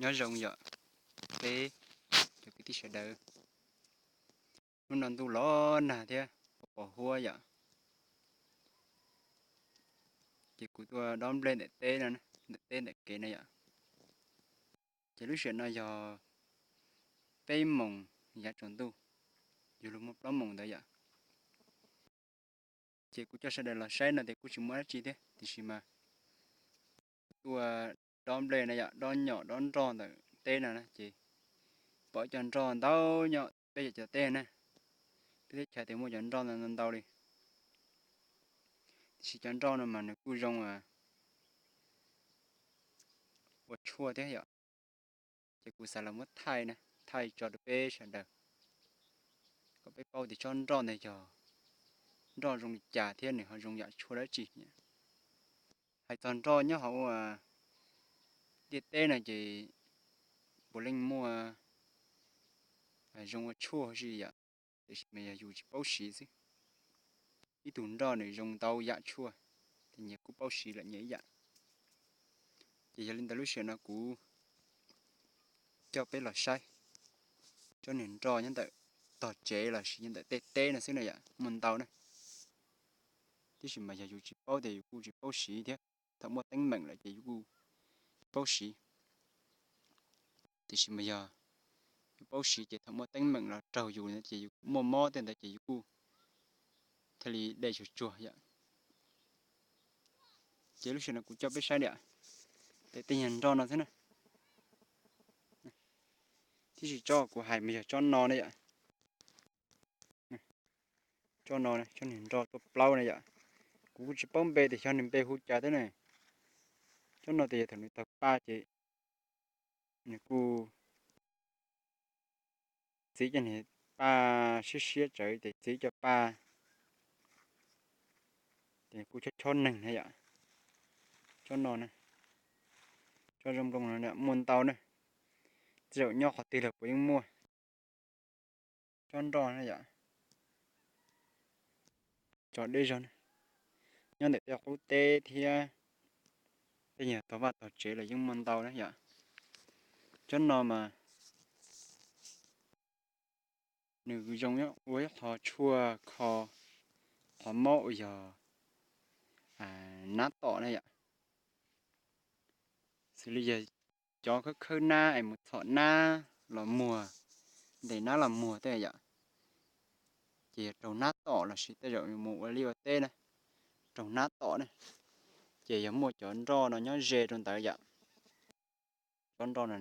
Nyob zoo yom, peb cov kwv tij sawv daws. Hnub no ntuj los nag thiab pos huab yom, ces kuv tuaj dob nplej ntawm teb no, ntawm teb ntawm kev no yom. Ces lub sij hawm no yog peb moos yav tsaus ntuj, yuav luag muaj plaub moos ntawd yom. Ces kuv coj sawv daws los saib no ces kuj tsis muaj dab tsi thiab, tiam sis mas tuaj dob nplej no yom, dob nyom dob nroj ntawm teb no na, ces pom cov nroj ntau nyob peb cov teb na. Peb teb chaws tias muaj cov nroj ntau ntau li, tiam sis cov nroj no mas nws kuj zoo ua tshuaj thiab yom. Ces kuv xav los muab thaij na, thaij tso rau peb sawv daws kom peb paub tias tsob nroj ntawd yog nroj zoo li cas thiab nws ho zoo yam tshuaj dab tsi. Hais txog nroj nyob hauv ntiaj teb no ces puav leej muaj zoo ua tshuaj si yom, tiam sis mas yog yus tsis paub siv xwb. Ib tug nroj nws zoo ntau yam tshuaj, ces nyias kuj paub siv lawm nyias ib yam. Ces yog li ntawd lub sij hawm no kuv coj peb los saib tsob niag nroj nyob ntawm tog tsev los sis nyob ntawm tej teb no xwb na yom, muaj ntau na. Tiam sis mas yog yus tsis paub ces yus kuj tsis paub siv thiab, thaum muaj teeb meem lawm ces yus kuj paub siv. Tiam sis mas yog yus paub siv ces thaum muaj teeb meem los raug yus ces yus muaj mob tej ntawd ces yus kuj thiaj li de tsuag tsuag yom. Ces lub sij hawm no kuv coj peb saib tias tej nyuag nroj no xwb na. Tiam sis tsob kuv hais mas yog tsob no na yom. Tsob no, tsob niag nroj tuaj plaub na yom. Kuv kuj tsis paub npe tias xyov nws npe hu cas thiab ne. Tsob no tias yog thaum nws tawg paj ces nws kuj txiv cov niag paj siab siab tsawv ces txiv cov paj ces kuj chob chob neeg na yom. Tsob no na, tsob zoo nplooj no muaj ntau na, tej zaum nyob qhov twg los puav yeej muaj. Tsob nroj na yom, tsob deb zog na, nyob ntawm tej qub teb thiab tej nyuag tog vaj tog tsev los yeej muaj ntau na yom. Tsob no mas nws zoo ua ib qho tshuaj kho qhov mob uas yog nab tom na yom. Xws li yog cov khawb khawb nab es mus txhom nab los muag, ntes nab los muag tej yom, ces yog raug nab tom los sis tej zaum mus ua liaj ua teb na, raug nab tom na, ces yog muaj cov nroj no nyob ze rau ntawd yom. Cov nroj no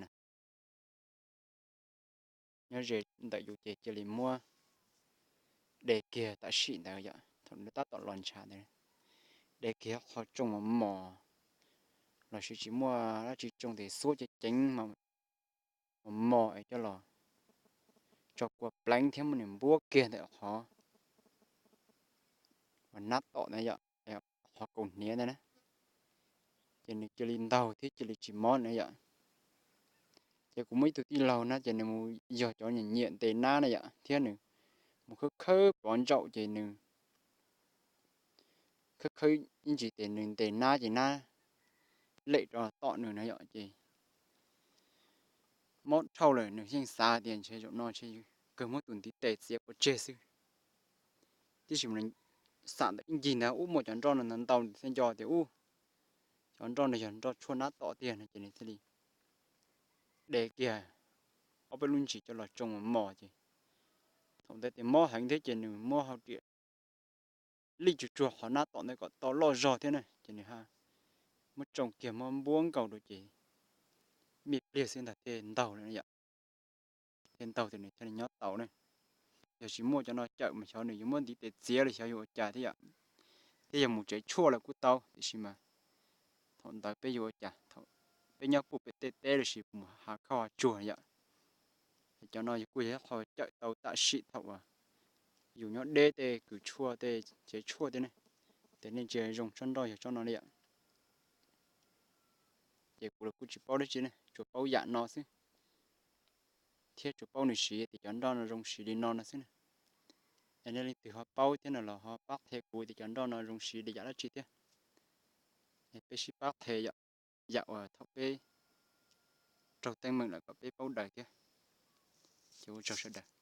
nyob ze ntawm yus ces cia li muab de kiag tam sim ntawd yom, thaum nws tab tom los ntshav ntawd, de kiag qhov tsoo mos mos los sis tsis muaj dab tsi tsoo tes xuab ceev ceev mos mos es coj los tso kua pleev thiab muab nws npuab kiag ntawm qhov uas nab tom na yom, qhov kaus hniav ntawd na, ces nws cia li ntaug thiab cia li tsis mob na yom. Ces kuv muaj ib tug tij laug na ces nws mus yog cov nyiam nyiam ntes nab na yom, thiab nws mus khawb khawb pov ntsaum ces nws khawb khawb ib ntsis tes nws ntes nab ces nab lem rov tom nws na yom, ces mob dhau lawm nws yeej xav tias ntshe zaum no ntshe kawg muab tus ntiv tes txiav pov tseg xwb. Tiam sis mas xam ntawm ib ncig ntawd ub muaj cov nroj no ntau ntau thiaj nco tias ub, cov nroj no yog nroj tshuaj nab tom tiag no ces nws thiaj li de kiag ob peb lub ntsis coj los tsoo mos mos ces thaum ntawd tias mob heev thiab ces nws muab hau riam lij tsuag tsuag qhov nab tom ntawd kom tau loj zog thiab na, ces nws muab tsoo kiag muab npuab nkaus rau ces me pliag xwb ntag thiaj ntaug lawm yom. Thiaj ntaug tias nws thiaj li nyob tau na. Yog tsis muaj cov no cawm mas xyov nws yuav muab ntiv tes txiav los xyov yuav ua cas thiab yom. Thiab yog mus tsev tshuaj los kuj tau, tiam sis mas thaum ntawd peb yuav ua cas, thaum peb nyob puag pem tej teb los sis mus hav khauj hav tsuag yom. Cov no yog kuj yog ib qho cawm tau tam sim thaum uas yus nyob deb tej kws tshuaj tej tsev tshuaj thiab ne. Ces nej ntsia zoo tsob nroj yog tsob no li yom. Ces kuv los kuj tsis paub dab tsi ne, tsuas paub yam no xwb, thiab tsuas paub nws siv tias cov nroj no zoo siv li no no xwb na. Es nej leej twg ho paub thiab no los ho pab qhia kuv tias cov nroj no zoo siv li yam dab tsi thiab. Es peb sib pab qhia yom, yam uas thaum peb raug teeb meem lawm kom peb paub daws thiab. Ces ua tsaug sawv daws.